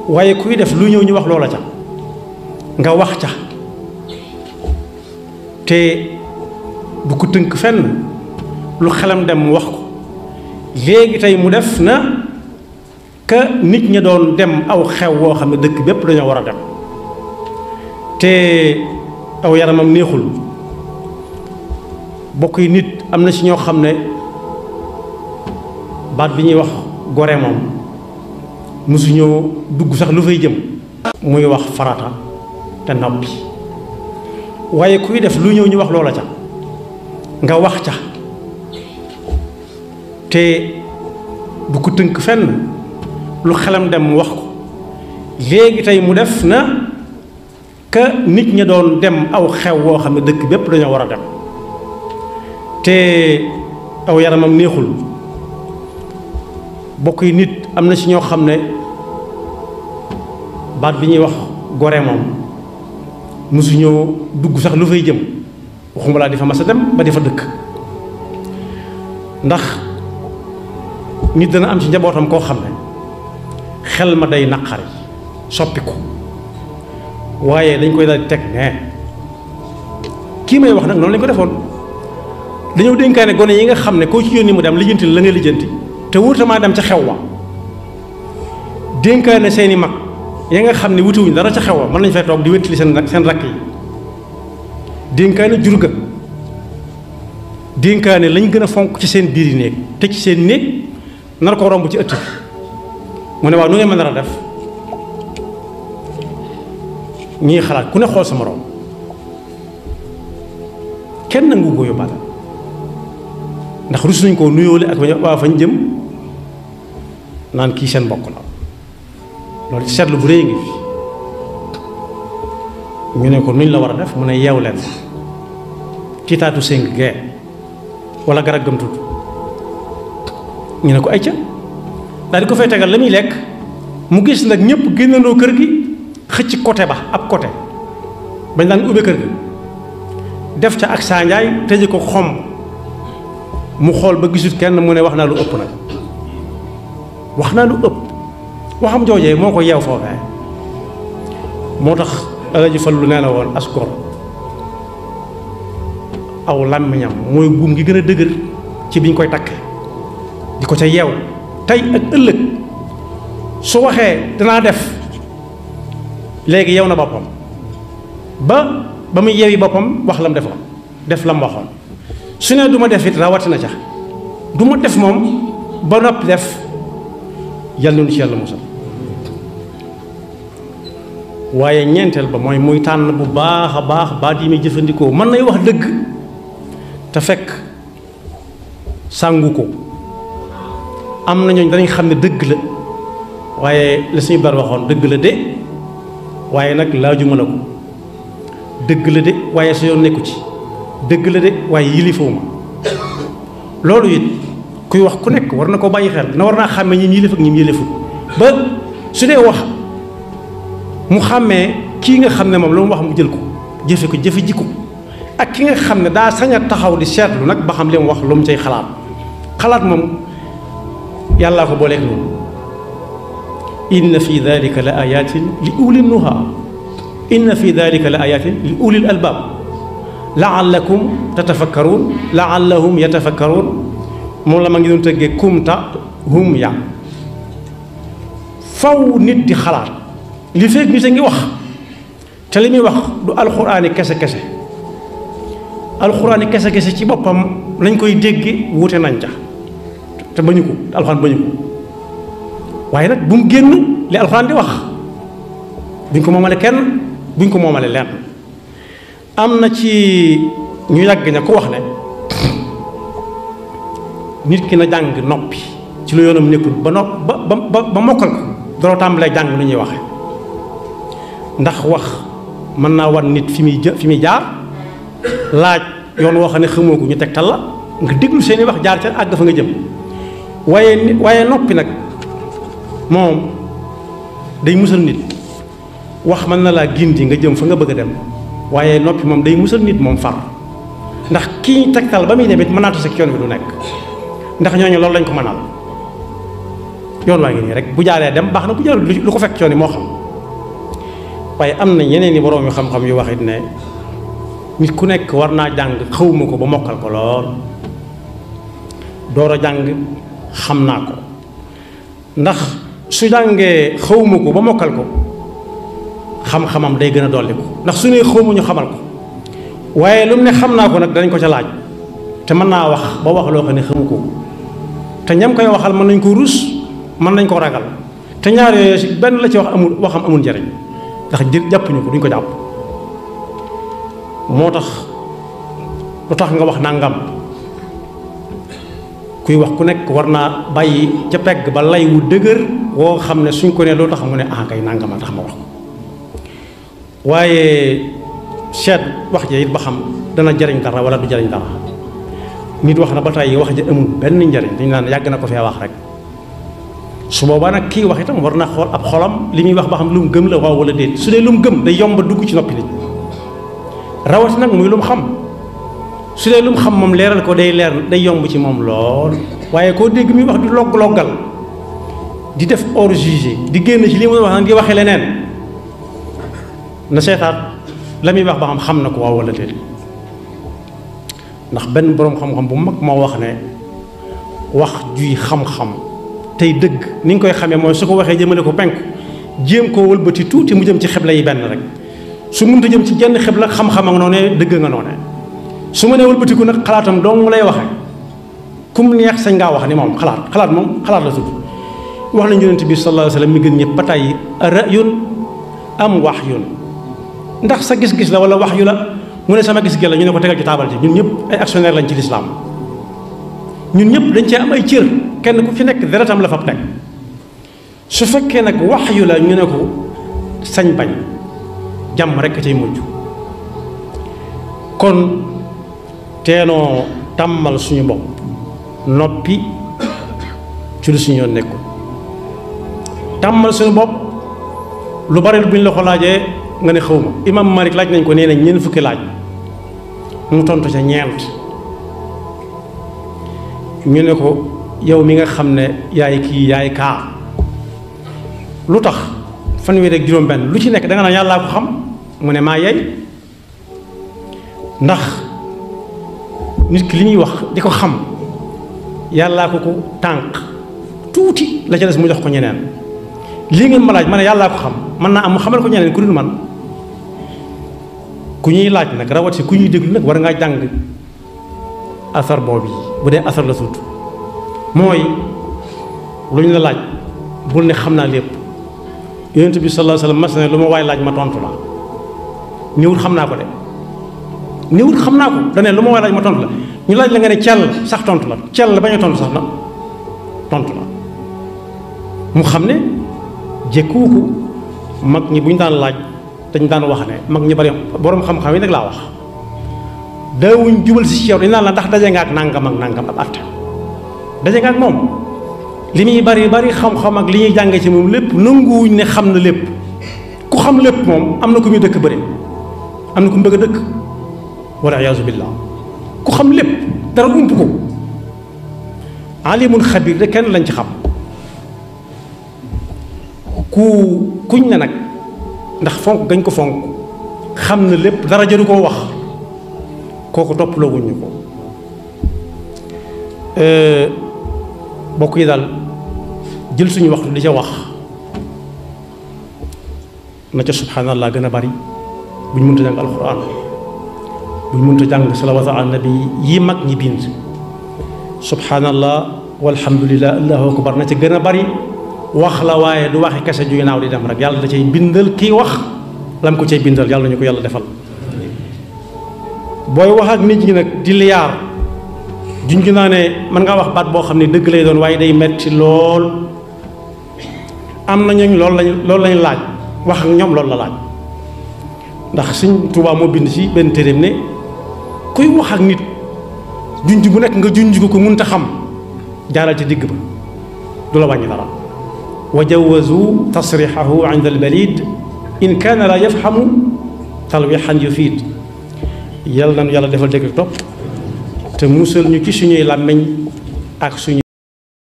waaye kuy def lu ñëw ñu wax loola ca nga wax ca te du ko tënk fenn lu xelam dem mu wax ko léegi tey mu def na ka nit ña doon dem aw xew woo xam ne dëkk bépp dañoo war a dem te aw yaramam neexul bokk yi nit am na ci ñoo xam ne baat bi ñuy wax gore moom mosuñoo dugg sax lu fay jëm muy wax farata te noppi waaye kuy def lu ñëw ñu wax loola ca nga wax ca te du ko tënk fenn lu xelam dem mu wax ko léegi tey mu def na ka nit ña doon dem aw xew woo xam ne dëkk bépp dañoo war a dem te aw yaramam neexul bokk yi nit am na ci ñoo xam ne baat bi ñuy wax gore moom mosuñoo dugg sax lu fay jëm waxuma laa di fa mas a dem ba di fa dëkk ndax nit dana am ci njabootam koo xam ne xel ma day naqari soppiku waaye dañ koy daal di teg ne kii may wax nag noonu lañ ko defoon dañoo dénkaane gone yi nga xam ne koo ci yónni mu dem lijjanti la nga lijjanti te wutamaa dem ca xew wa dénkaane seeni mag ya nga xam ne wutiwuñ dara ca xew wa mën nañ fay toog di wéttali seen rakk yi dénkaane jur ga dénkaane lañ gën a fonk ci seen biir yi néeg te ci seen néeg nar ko romb ci ëtt bi mu ne waaw nu ngeen mën a def ñii xalaat ku ne xool sa moroom kenn nangu ko yóbbaale ndax rus nañ koo nuyoole ak waa fañ jëm naan kii seen mbokk la loolu ci seetlu bu rëy ngi fi ñu ne ko nuñ la war a def mu ne yeew leen ci taatu séng gee wala garab gëm tudd ñu ne ko ay ca daal di ko fay tegal la muy lekk mu gis nag ñëpp génnandoo kër gi xëcc côté ba ab côté bañ daan ubbe kër gi def ca ak saa njaay tëje ko xom mu xool ba gisut kenn mu ne wax naa lu ëpp nag wax naa lu ëpp waxam joojee moo ko yeew foofee moo tax Alaaji Fallu nee na woon as gor aw làmmiñam mooy buum gi gën a dëgër ci biñ koy takk di ko ca yeew tey ak ëllëg su waxee danaa def léegi yeew na boppam ba muy yeewi boppam wax lam defoon def lam waxoon su ne du ma def it rawatina ca du ma def moom ba noppi def yàlla nu ci yàlla musal waaye ñeenteel ba mooy muy tànn bu baax a baax baat yi muy jëfandikoo mën nay wax dëgg te fekk sàngu ko am na ñooñ danañ xam ne dëgg la waaye la suñu bar waxoon dëgg la de waaye nag laaju mën a ko dëgg la de waaye sa yoon nekku ci dëgg la de waaye yilifewuma loolu it kuy wax ku nekk war na ko bàyyi xel na war naa xàmmee ñi yilif ak ñi yilifut ba su dee wax mu xàmmee kii nga xam ne moom lu mu wax mu jël ko jëfe ko jëfe jikko ak ki nga xam ne daa sañ a taxaw di seetlu nag ba xam li mu wax lu mu cay xalaat moom yàllaa ko booleeg noonu inna fi dalika la ayatin li ulil nuha inna fi dalika la ayatin li ulil albab laallakum tatafakkaruun laallahum yatafakkaruun moom la ma ngi doon tëggee kumta hum ya faw nit di xalaat li fekk nit a ngi wax te li muy wax du alxuraani kese alxuraani kese ci boppam lañ koy dégge wuute nañ ca te bañu ko alxuraan bañu ko waaye nag bu mu génn li alxuraan di wax buñ ko moomale kenn buñ ko moomale lenn am na ci ñu yàgg ña ko wax ne nit ki na jàng noppi ci lu yoonam nekkul ba mokkal ko doo tàmbalee jàng lu ñuy waxe ndax wax mën naa wan nit fi muy jaar laaj yoon woo xam ne xamoo ko ñu tegtal la nga déglu seeni wax jaar ca àgg fa nga jëm waaye noppi nag moom day musal nit wax mën na laa gindi nga jëm fa nga bëgg a dem waaye noppi moom day musal nit moom far ndax kii tegtal ba muy dem it mën naa tase ak yoon bi du nekk ndax ñooñu loolu lañ ko mënal yoon waa ngi nii rek bu jaaree dem baax na bu jaarul lu ko fekk yoon yi moo xam waaye am na yeneen i borom yu xam-xam yu wax it ne nit ku nekk war naa jàng xawma ko ba mokkal ko lool door a jàng xam naa ko ndax su jàngee xawma ko ba mokkal ko xam-xamam day gën a dolli ko ndax su ne xawma ñu xamal ko waaye lu mu ne xam naa ko nag danañ ko ca laaj te mën naa wax ba wax loo xam ne xamu ko te ñam koy waxal mën nañ ko rus mën nañ ko ragal te ñaar yooyu si benn la ci wax amul waxam amul njariñ ndax jàppuñu ko duñ ko jàpp moo tax lu tax nga wax nangam kuy wax ku nekk war naa bàyyi ca pegg ba lay wu dëgër woo xam ne suñ ko ne loo tax mu ne ah kay nangam a tax ma wax ko waaye seet wax ja it ba xam dana jariñ dara wala du jariñ dara nit wax na ba tey wax ja amul benn njariñ dañu naan yàgg na ko fee wax rek su boobaa nag kii wax itam war na xool ab xolam li muy wax ba xam lu mu gëm la waaw wala déet su dee lu mu gëm day yomb dugg ci noppi nit rawati nag muy lu mu xam su dee lu mu xam moom leeral ko day leer day yomb ci moom lool waaye koo dégg muy wax di logg-loggal di def hors jugé di génn ci li muy wax nag di waxee leneen na seetaat la muy wax ba xam na ko waaw wala déet ndax benn boroom xam-xam bu mag moo wax ne wax juy xam-xam tey dëgg ni nga koy xamee mooy su ko waxee jëmale ko penku jéem koo wëlbati tuuti mu jëm ci xibla yi benn rek su mënta jëm ci jenn xibla xam-xam ak noonee dëgg nga noonee su ma nee wëlbatiku nag xalaatam dong mu lay waxee kum neex sañ ngaa wax ni moom xalaat moom xalaat la tudd wax nañu Yonent bi sallallahu alayhi wa sallam mi gën ñëpp ba tey ra'yun am wahyun ndax sa gis-gis la wala wax yu la mu ne sama gis-gis la ñu ne ko tegal ci taabal ji ñun ñëpp ay actionnaire lañ ci lislaam ñun ñëpp dañ cee am ay cër kenn ku ci nekk deretam la fab teg su fekkee nag wax yu la ñu ne ko sañ bañ jàmm rekk cay mujj kon teenoo tàmmal suñu bopp noppi ci lu suñu yoon nekkul tàmmal suñu bopp lu bari bu ñu la ko laajee nga ne xawma imam Malik laaj nañ ko nee nañ ñeent fukki laaj mu tontu ca ñeent ñu ne ko yow mi nga xam ne yaay kii yaay kaa lu tax fanweer ak juróom-benn lu ci nekk da nga naan yàllaa ko xam mu ne maa yey ndax nit ki li ñuy wax di ko xam yàllaa ko tànk tuuti la ca des mu jox ko ñeneen lii ngeen ma laaj ma ne yàllaa ko xam mën naa am mu xamal ko ñeneen ku dul man ku ñuy laaj nag rawat si ku ñuy déglu nag war ngaa jàng asar boobu bu dee asar la tudd mooy lu ñu la laaj bul ne xam naa lépp yonent bi sallallahu alayhi wasallam mas ne lu ma waay laaj ma tontu la néewul xam naa ko de néewul xam naa ko dane lu ma waay laaj ma tontu la ñu laaj la nga ne cell sax tontu la cell bañ a tontu sax na tontu la mu xam ne jékkuwu ko mag ñi bu ñu daan laaj dañ daan wax ne mag ñi bari boroom xam-xam yi nag laa wax daawuñ jubal si ci yow dañ naan la ndax daje nga ak nangam ak nangam ab atte daje nga ak moom li muy bari bari xam-xam ak li ñuy jànge ci moom lépp nanguwuñ ne xam na lépp ku xam lépp moom am na ku muy dëkk bëri am na ku mu bëgg a dëkk wala iyaazu billah ku xam lépp dara ump ko alimun xabir de kenn lañ ci xam kuñ ne nag ndax fonk gañ ko fonk xam na lépp dara jëru koo wax kooku toppaloo wuñ ñu ko bokk yi daal jël suñu waxtu di ca wax na ca subhanallah gën a bari bu ñu mënta jàng alquran bu ñu mënta jàng salawatu ala nabi yi mag ñi bind subhanallah walhamdulillah allahu akbar na ca gën a bari wax la waaye du waxi kese ju naaw di dem rek yàlla da cay bindal kii wax lam ko cay bindal yàlla nañu ko yàlla defal booy wax ak nit ñi nag di liyaar junj naa ne mën ngaa wax baat boo xam ne dëgg lay doon waaye day metti lool am na ñooñ loolu lañ laaj wax ak ñoom loolu la laaj ndax Sëñ Tuubaa moo bind ci benn téereem ne kuy wax ak nit junj bu nekk nga junj ko mënta xam jaaral ci digg ba du la wàññi dara wa jawazu tasrixahu inda albalid in kaana la yafhamu talwixan yufiid yàlla nañu yàlla defal dégg topp te musal ñu ci suñuy làmmiñ ak suñu